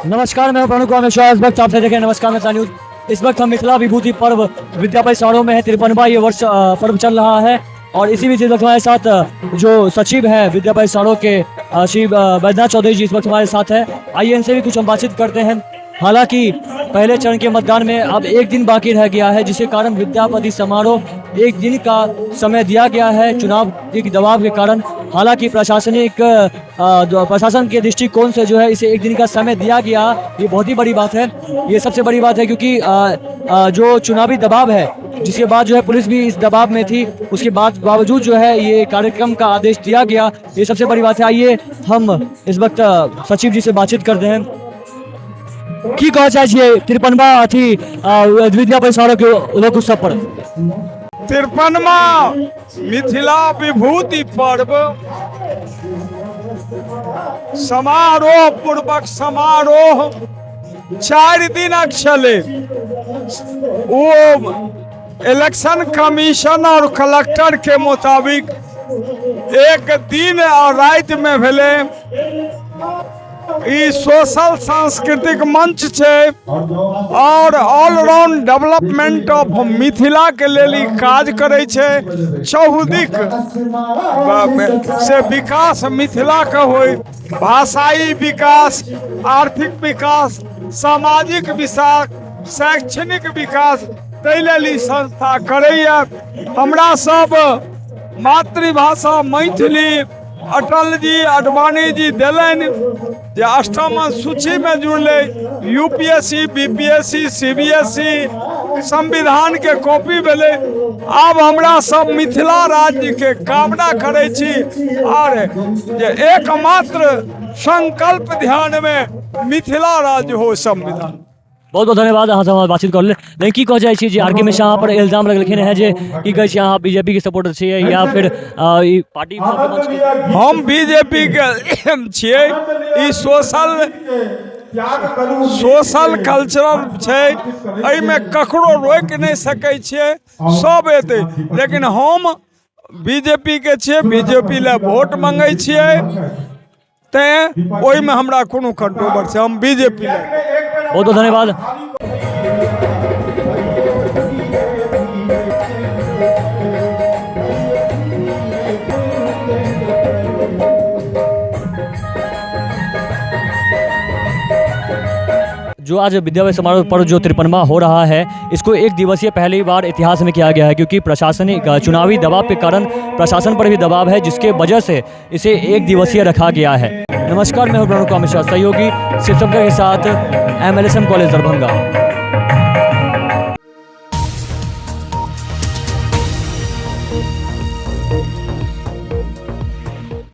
नमस्कार, मैं हूं प्रणव कुमार मिश्रा। इस वक्त आप देख रहे हैं नमस्कार मिथिला न्यूज। इस वक्त हम मिथिला विभूति पर्व विद्यापति समारोह में है। 53वां ये वर्ष पर्व चल रहा है और इसी बीच इस वक्त हमारे साथ जो सचिव है विद्यापति समारोह के श्री बैद्यनाथ चौधरी जी इस वक्त हमारे साथ है। आइए, इनसे भी कुछ हम बातचीत करते हैं। हालांकि पहले चरण के मतदान में अब एक दिन बाकी रह गया है, जिसके कारण विद्यापति समारोह एक दिन का समय दिया गया है चुनाव के दबाव के कारण। हालांकि प्रशासन के दृष्टिकोण से जो है इसे एक दिन का समय दिया गया, ये बहुत ही बड़ी बात है। ये सबसे बड़ी बात है क्योंकि जो चुनावी दबाव है, जिसके बाद जो है पुलिस भी इस दबाव में थी, उसके बाद बावजूद जो है ये कार्यक्रम का आदेश दिया गया, ये सबसे बड़ी बात है। आइए, हम इस वक्त सचिव जी से बातचीत करते हैं। की कहऽ चाहै छियै 53वा अथी विद्यापति समारोह के लोक उत्सव पर? 53वा मिथिला विभूति पर्व समारोह पूर्वक समारोह 4 दिनक छलै। ओ इलेक्शन कमीशन और कलेक्टर के मुताबिक एक दिन और रातिमे भेलै। ई सोशल सांस्कृतिक मंच छै और ऑलराउंड डेवलपमेंट ऑफ मिथिला के लेल ई काज करै छै। चहुदिक से विकास मिथिलाके होइ, भाषाई विकास, आर्थिक विकास, सामाजिक विकास, शैक्षणिक विकास, ताहि लेल ई संस्था करैए। हमरा सब मातृभाषा मैथिली अटल जी, आडवाणी जी देलनि जे अष्टम सूचीमे जुड़लै। यूपीएससी, बीपीएससी, सीबीएसई, संविधानके कॉपी भेलै। आब हमरा सब मिथिला राज्यके कामना करै छी आर जे एकमात्र संकल्प ध्यानमे मिथिला राज्य हो संविधान। बहुत बहुत धन्यवाद अहाँ से हमर बातचीत कर लेल। लेकिन की कह जाइ छी जे आर के मिश्रा अहाँ पर इल्जाम लगेलखिन हेँ जे की कहै छी, अहाँ बीजेपी के सपोर्टर छियै या फिर ई पार्टी सबके मंच के? हम बीजेपी के छियै। ई सोशल सोशल कल्चरल छै, एहिमे ककरो रोकि नहि सकै छियै, सब एतै। लेकिन हम बीजेपी के छियै, बीजेपी लए वोट मंगै छियै, तैँ ओहिमे हमरा कोनो कंट्रोवर्सी, हम बीजेपी लए। बहुत बहुत धन्यवाद। जो आज विद्यापति समारोह पर जो 53वां हो रहा है, इसको एक दिवसीय पहली बार इतिहास में किया गया है, क्योंकि प्रशासनिक चुनावी दबाव के कारण प्रशासन पर भी दबाव है, जिसके वजह से इसे एक दिवसीय रखा गया है। नमस्कार, मैं हूं प्रणव कुमार मिश्रा, सहयोगी शिवशंकर के साथ एमएलएसएम कॉलेज, दरभंगा।